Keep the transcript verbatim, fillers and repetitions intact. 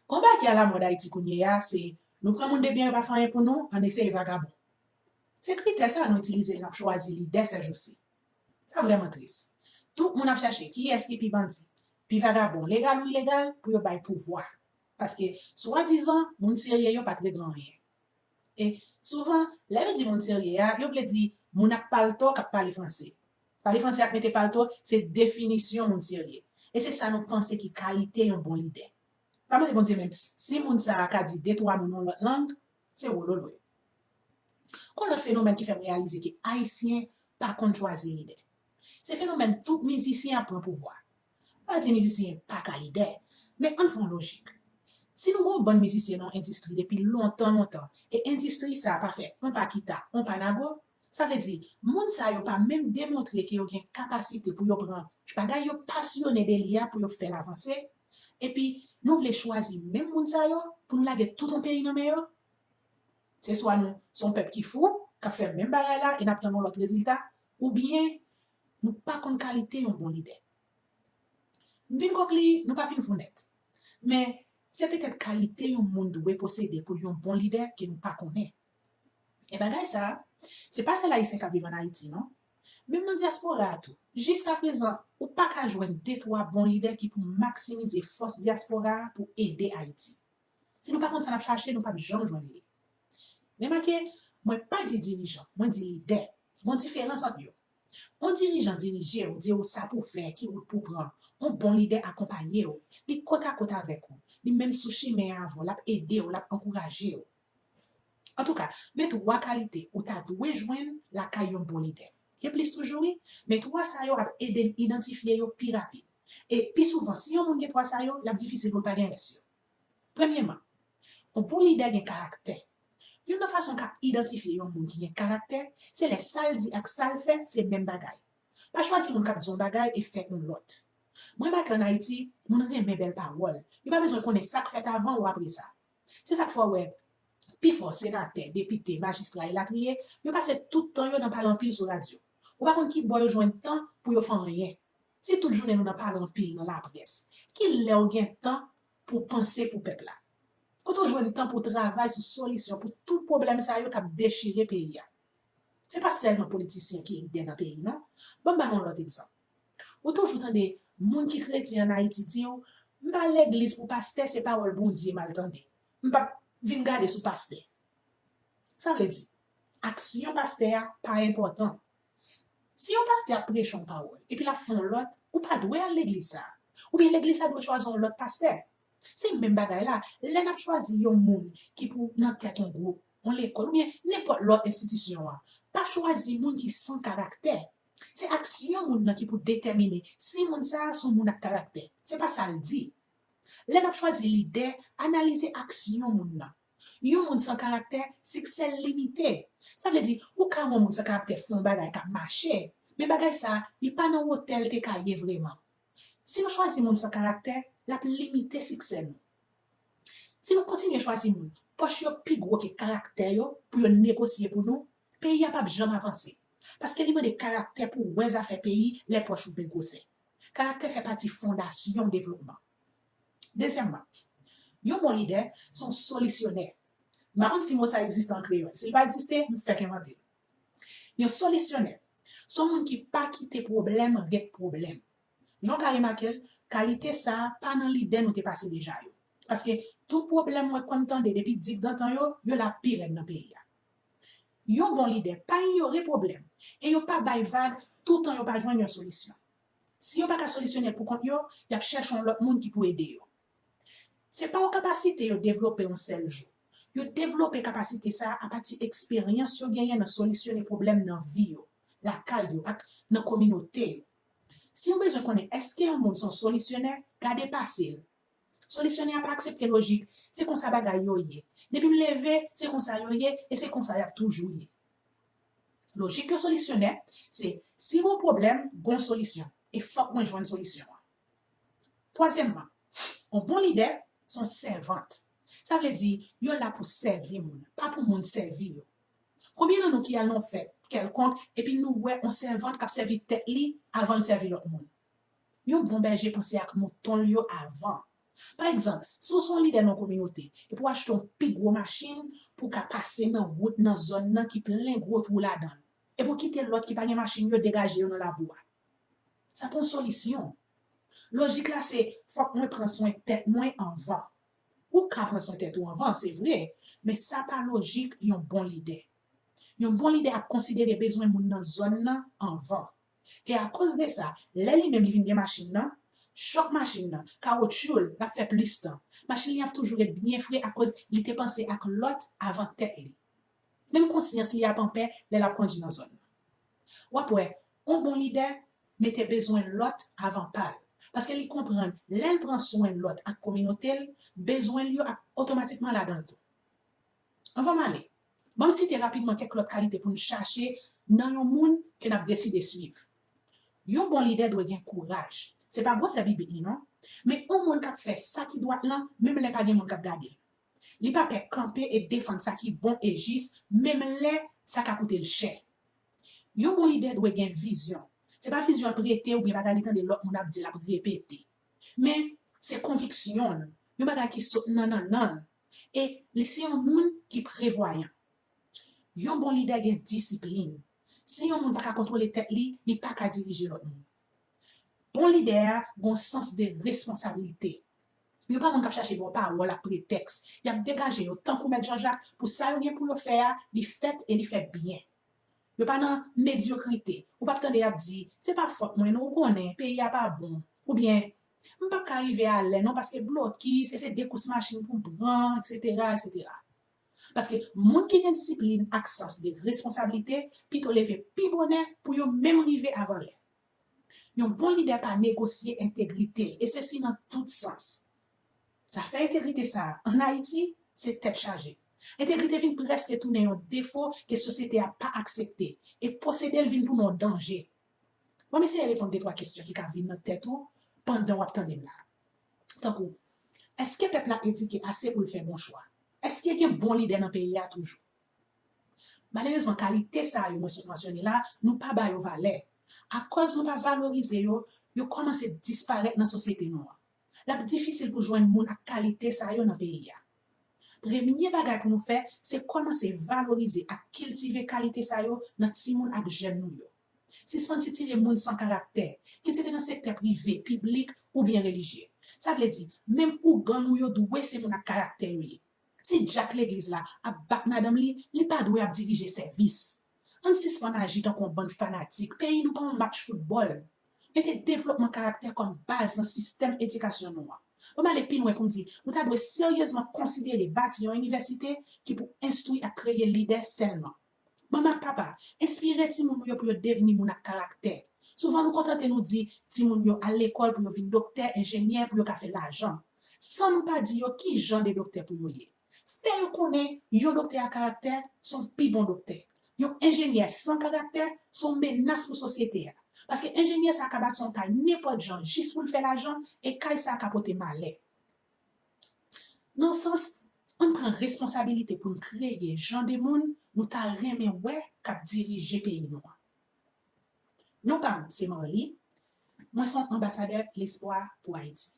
Gon bagay ki alamòd Ayiti kounye a, se nou pran moun de byen yo pa fè anyen pou nou, ann eseye vagabon. Se kritè sa a nou itilize lè n ap chwazi lidè sèjousi. Sa vrèman tris. Tout moun ap chache kiyès ki pi bandi, pi vagabon, legal ou ilegal, pou yo bay pouvwa. Paske, swadizan, moun serye yo pa t regle anyen. E souvan, lè yo di moun serye a, yo vle di moun ak palto k ap pale franse. Pale franse ak mete palto, se definisyon moun serye. E se sa nou panse ki kalite yon bon lidè. Pa mande Bondye menm si moun sa a ka di de twa mo nan yon lòt lang, se wololoy. Gon lòt fenomèn ki fè m reyalize ke Ayisyen pa konn chwazi lidè. Se fenomèn tout mizisyen ap pran pouvwa. M pa di mizisyen pa ka lidè, men ann fè yon lojik. Si nou gen yon bann mizisyen nan yon endistri depi lontan, lontan, e endistri sa a pa fè yon pa kita, yon pa nago, sa vle di, moun sa yo pa menm demontre ke yo gen kapasite pou yo pran bagay yo pasyone de li a pou yo fè l avanse, epi nou vle chwazi menm moun sa yo pou nou lage tout yon peyi nan men yo? Se swa nou se yon pèp ki fou, k ap fè menm bagay la e n ap tann yon lòt rezilta, oubyen nou pa konn kalite yon bon lidè. M vin konkli, nou pa fin fou nèt. Men, se petèt kalite yon moun dwe posede pou l yon bon lidè ke nou pa konnen. E bagay sa a, se pa sèl Ayisyen k ap viv ann Ayiti, non. Menm nan dyaspora a tou, jiskaprezan, ou pa ka jwenn de twa bon lidè ki pou maksimize fòs dyaspora a pou ede Ayiti. Si nou pa konn sa n ap chache, nou p ap janm jwenn li. Remake, mwen pa di dirijan, mwen di lidè. Gon diferans ant yo. Yon dirijan dirije w, di w sa pou w fè, ki wout pou w pran. Yon bon lidè akonpaye w. Li kotakot avèk ou. Li menm sou chimen an avè w, l ap ede w, l ap ankouraje w. Antouka, men twa kalite ou ta dwe jwenn lakay yon bon lidè. Gen plis toujou, wi, men twa sa yo ap ede n idantifye yo pi rapid. E pi souvan, si yon moun gen twa sa yo, l ap difisil pou l pa gen rès yo. Premyeman, yon bon lidè gen karaktè. Youn nan fason w ka idantifye yon moun ki gen karaktè, se lè sa l di ak sa l fè se menm bagay. Pa chwazi moun k ap di yon bagay e fè yon lòt. Mwen remake ann Ayiti, moun renmen bèl pawòl. Yo pa bezwen konnen sa k fèt avan ou apre sa. Se sa k fè w wè pifò senatè, depite, majistra, elatriye, yo pase tout tan yo nan pale anpil sou radyo. Ou pa konn ki bò yo jwenn tan pou yo fè anyen. Si tout jounen nou nan pale anpil nan laprès, ki lè w gen tan pou w panse pou pèp la? Kote w jwenn tan pou w travay sou solisyon pou tout pwoblèm sa yo k ap dechire peyi a? Se pa sèlman politisyen ki lidè nan peyi, non. Ban m ba nou yon lòt egzanp. Ou toujou tande moun ki kretyen ann Ayiti di w, "M pa al legliz pou pastè, se pawòl Bondye m al tande. M p ap vin gade sou pastè." Sa vle di, aksyon pastè a pa enpòtan. Si yon pastè ap preche yon pawòl, epi l ap fè yon lòt, ou pa dwe al legliz sa a. Oubyen legliz la dwe chwazi yon lòt pastè. Se menm bagay la, lè n ap chwazi yon moun ki pou nan tèt yon gwoup, yon lekòl, oubyen nenpòt lòt enstitisyon an, pa chwazi moun ki san karaktè. Se aksyon moun nan ki pou detèmine si moun sa a se yon moun ak karaktè. Se pa sa l di. Lè n ap chwazi lidè, analize aksyon moun nan. Yon moun san karaktè, siksè l limite. Sa vle di, ou ka wè yon moun san karaktè fè yon bagay k ap mache, men bagay sa a, li pa nan wotè l te ka ye vrèman. Si nou chwazi moun san karaktè, l ap limite siksè nou. Si nou kontinye chwazi moun, pòch yo pi gwo ke karaktè yo pou yo negosye pou nou, peyi a p ap janm avanse. Paske li mande karaktè pou w wè zafè peyi lè pòch ou gen gwosè. Karaktè fè pati fondasyon devlopman. Dezyèmman, yon bon lidè se yon solisyonè. M pa konn si mo sa egziste an kreyòl. Si l pa egziste, m fèk envante l. Yon solisyonè se yon moun ki pa kite pwoblèm ret pwoblèm. Jan w ka remake l, kalite sa a pa nan lidè nou te pase deja yo. Paske tout pwoblèm mwen konn tande depi digdantan yo, yo la pi rèd nan peyi a. Yon bon lidè pa inyore pwoblèm e yo pa bay vag toutan yo pa jwenn yon solisyon. Si yo pa ka solisyone l pou kont yo, y ap chèche yon lòt moun ki pou ede yo. Se pa yon kapasite yo devlope yon sèl jou. Yo devlope kapasite sa a apati eksperyans yo genyen nan solisyone pwoblèm nan vi yo, lakay yo ak nan kominote yo. Si w bezwen konnen èske yon moun se yon solisyonè, gade pase l. Solisyonè a pa aksepte lojik, se konsa bagay yo ye. Depi m leve, se konsa yo ye e se konsa y ap toujou ye. Lojik yon solisyonè, se si gon pwoblèm, gon solisyon. E fòk mwen jwenn solisyon an. Twazyèmman, yon bon lidè se yon sèvant. Sa vle di, yo la pou sèvi moun, pa pou moun sèvi yo. Konbyen nan nou ki al nan yon fèt kèlkonk epi nou wè yon sèvant k ap sèvi tèt li avan l sèvi lòt moun? Yon bon bèje panse ak mouton l yo avan. Pa egzanp, si w se yon lidè nan yon kominote, epi w achte yon pi gwo machin pou w ka pase nan wout nan zòn nan ki plen gwo twou ladan l, epi w kite lòt ki pa gen machin yo degaje yo nan labou a. Sa pa yon solisyon. Lojik la se, fòk mwen pran swen tèt mwen anvan. Ou ka pran swen tèt ou anvan, se vre, men sa pa lojik yon bon lidè. Yon bon lidè ap konsidere bezwen moun nan zòn nan anvan. E akoz de sa, lè li menm li vin gen machin nan, chòk machin nan, kawotchou l ap fè plis tan. Machin li ap toujou ret byen fre akoz li te panse ak lòt avan tèt li. Menm konsyans li ap anpè lè l ap kondui nan zòn nan. W ap wè, yon bon lidè mete bezwen lòt avan pa l. Paske li konprann, lè l pran swen lòt ak kominote l, bezwen l yo ap otomatikman ladan l tou. Anvan m ale, ban m site rapidman kèk lòt kalite pou n chache nan yon moun ke n ap deside swiv. Yon bon lidè dwe gen kouraj. Se pa gwosè bibit li non, men yon moun k ap fè sa ki dwat lan, menm lè pa gen moun k ap gade l. Li pa pè kanpe e defann sa ki bon e jis, menm lè sa ka koute l chè. Yon bon lidè dwe gen vizyon. Se pa vizyon l ap rete oubyen bagay li tande lòt moun ap di l ap repete. Men, se konviksyon l, yon bagay ki sot nan nannan l. E li se yon moun ki prevwayan. Yon bon lidè gen disiplin. Si yon moun pa ka kontwole tèt li, li pa ka dirije lòt moun. Bon lidè a gen yon sans de responsablite. Yo pa moun k ap chache bon pawòl ak pretèks. Y ap degaje yo tankou Mèt Jan Jak pou sa yo gen pou yo fè a, li fèt e li fèt byen. Yo pa nan medyokrite. Ou p ap tande y ap di, se pa fòt mwen non, ou konnen, peyi a pa bon. Oubyen, m p ap ka rive alè non, paske blokis, e se de kous machin pou m pran, etsetera, etsetera. Paske moun ki gen disiplin ak sans de responsablite pito leve pi bonè pou yo menm rive avan lè. Yon bon lidè pa negosye entegrite l, e sesi nan tout sans. Zafè entegrite sa a, ann Ayiti, se tèt chaje. Entegrite vin prèske tounen yon defo ke sosyete a pa aksepte, e posede l vin tounen yon danje. Ban m eseye reponn de twa kesyon ki ka vin nan tèt ou pandan w ap tande m la. Tankou, èske pèp la edike ase pou l fè bon chwa? Èske gen bon lidè nan peyi a toujou? Malerezman, kalite sa yo mwen sot mansyone la, nou pa ba yo valè. Akòz nou pa valorize yo, yo kòmanse disparèt nan sosyete nou an. L ap difisil pou jwenn moun ak kalite sa yo nan peyi a. Premye bagay pou nou fè, se kòmanse valorize ak kiltive kalite sa yo nan timoun ak jèn nou yo. Sispann sitire moun san karaktè, kit se te nan sektè prive, piblik oubyen relijye. Sa vle di, menm ougan nou yo dwe se moun ak karaktè yo ye. Si dyak legliz la ap bat madanm li, li pa dwe ap dirije sèvis. Ann sispann aji tankou yon bann fanatik. Peyi nou pa yon match foutbòl. Mete devlopman karaktè kòm baz nan sistèm edikasyon nou an. Ban m ale pi lwen pou m di, nou ta dwe seryezman konsidere bati yon inivèsite ki pou enstwi ak kreye lidè sèlman. Manman ak papa, enspire timoun nou yo pou yo devni moun ak karaktè. Souvan nou kontante nou di timoun yo al lekòl pou yo vin doktè, enjenyè, pou yo ka fè lajan, san nou pa di yo ki jan de doktè pou yo ye. Fè yo konnen yon doktè a karaktè se yon pi bon doktè. Yon enjenyè san karaktè se yon menas pou sosyete a. Paske enjenyè sa a ka bati yon kay nenpòt jan jis pou l fè lajan e kay sa a ka pote malè. Nan sans, ann pran responsabilite pou n kreye jan de moun nou ta renmen wè k ap dirije peyi nou an. Non pa m se Marly, mwen se yon anbasadè lespwa pou Ayiti.